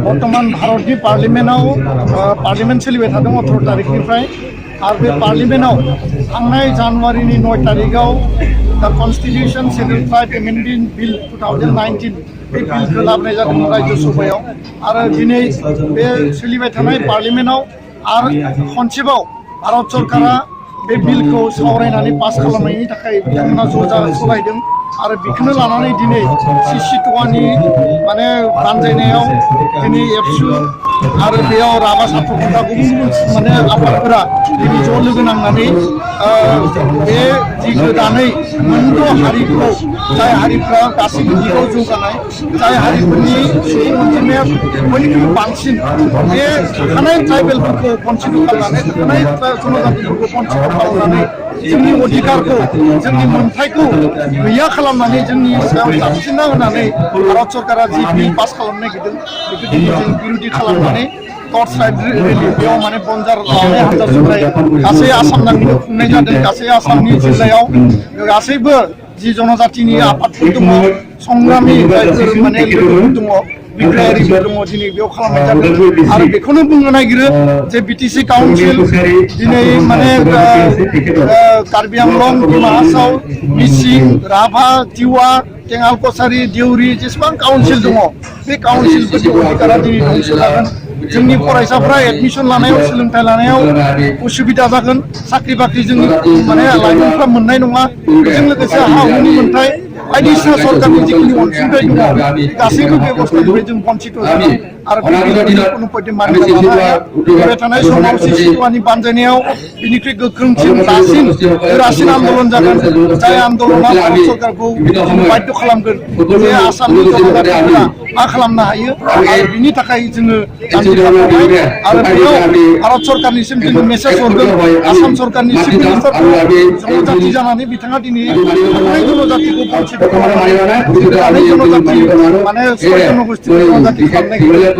बर्तमान भारतनि पार्लियामेन्ट सोलिबाय थादों 18 तारिखनिफ्राय आरो बे पार्लियामेन्टआव थांनाय जानुवारिनि 9 तारिखआव दा कन्स्टिटिउशन शेड्युल ट्राइब एमेन्डमेन्ट बिल 2019 बे बिलखौ लाबोनाय जादोंमोन राज्य सभायाव आरो दिनै बे सोलिबाय थानाय पार्लियामेन्टआव आरो खनसेबाव भारत सरकारा बे बिलखौ सावरायनानै पास खालामनायनि थाखाय बिथांमोना ज'जालायदों आरो बेखौनो लानानै दिनै CC2नि माने बानजायनायाव दिनै एबसु आरो बेयाव राभा सात्रखन्था गुबुन माने आफादफोरा दिनै ज' लोगो नांनानै बे जि गोदानै मोनद' हारिखौ जाय हारिफ्रा गासैबो दिगाव जौगानाय जाय हारिफोरनि सुबुं अनजिमाया बयनिख्रुइबो बांसिन बे थाखानाय ट्राइबेलफोरखौ कनसिडार खालामनानै थाखानाय जनजातिफोरखौ कनसिडार खालामनानै जोंनि अधिकारखौ जोंनि मोनथायखौ गैया खालामनानै जोंनि सायाव जाबसिनना होनानै भारत सरकारा जि बिल पास खालामनो नागिरदों बेखौ दिनै जों बिरोधि खालामनानै टर्च राइड रेलि बेयाव माने बनजार लानाय हानजा जुमनाय गासै आसाम नाङैनो खुंनाय जादों गासै आसामनि जिल्लायाव गासैबो जि जनजातिनि आफादफोर दङ संग्रामि जायफोर माने लोगोफोर दङ बिग्रायारिफोर दङ दिनै बेयाव खालामनाय जादों आरो बेखौनो बुंनो नागिरो जे BTC काउन्सिल दिनै माने कार्बि आंलं डिमा हासाव मिसिं राभा तिवा टेङाल कसारि देउरि जेसेबां काउन्सिल दङ बे काउन्सिलफोरनि अधिकारा दिनै ध्वंस जागोन जोंनि फरायसाफ्रा एडमिशन लानायाव सोलोंथाइ लानायाव उसुबिदा जागोन साख्रि बाख्रि जोंनि माने लाइमोनफ्रा मोननाय नङा बेजों लोगोसे हा हुनि मोनथाय बायदिसिना सरकारनि जिखिनि अनसुंथाइ दङ गासैबो बेबस्थानिफ्राय जों बन्चित जागोन आरो बे बिलखौ कोनो पयटे मानिना लानो हाया फैबाय थानाय समाव CC2नि बानजायनायाव बिनिख्रुइ गोख्रोंसिन गोरासिन आन्दलन जागोन जाय आन्दलना भारत सरकारखौ बाध्य खालामगोन जे आसामनि जनजातिफोरा मा खालामनो हायो आरो बिनि थाखाय जोङो जानजि खालामबाय आरो बेयाव भारत सरकारनिसिम जोङो मेसेज हरगोन आसाम सरकारनि चिफ मिनिस्टारखौ जनजाति जानानै बिथाङा दिनै थाखानाय जनजातिखौ बन्चित खालामनानै गोदानै जनजाति माने 6 जनगोष्ठी जनजाति खालामनाय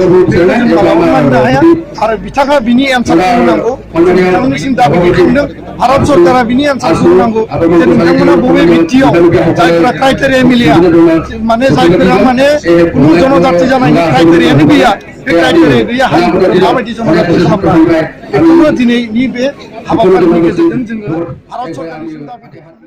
मानिनो हाया आरो बिथाङा बिनि एन्सारखौ होनांगौ बिथांनिसिम दाबि दैखांदों भारत सरकारा बिनि एन्सारखौ होनांगौ जे नोंथांमोना बबे बिथिङाव जायफोरा क्राइटेरिया मिलिया माने जायफोरा माने कुनु जनजाति जानायनि क्राइटेरियानो गैया बे क्राइटेरिया गैया हारिफोरखौ माबायदि जनजाति खालामनो हायो बेखौनो दिनैनि बे हाबाफारिनि गेजेरजों जोङो भारत सरकारनिसिम दाबि दैखांदों।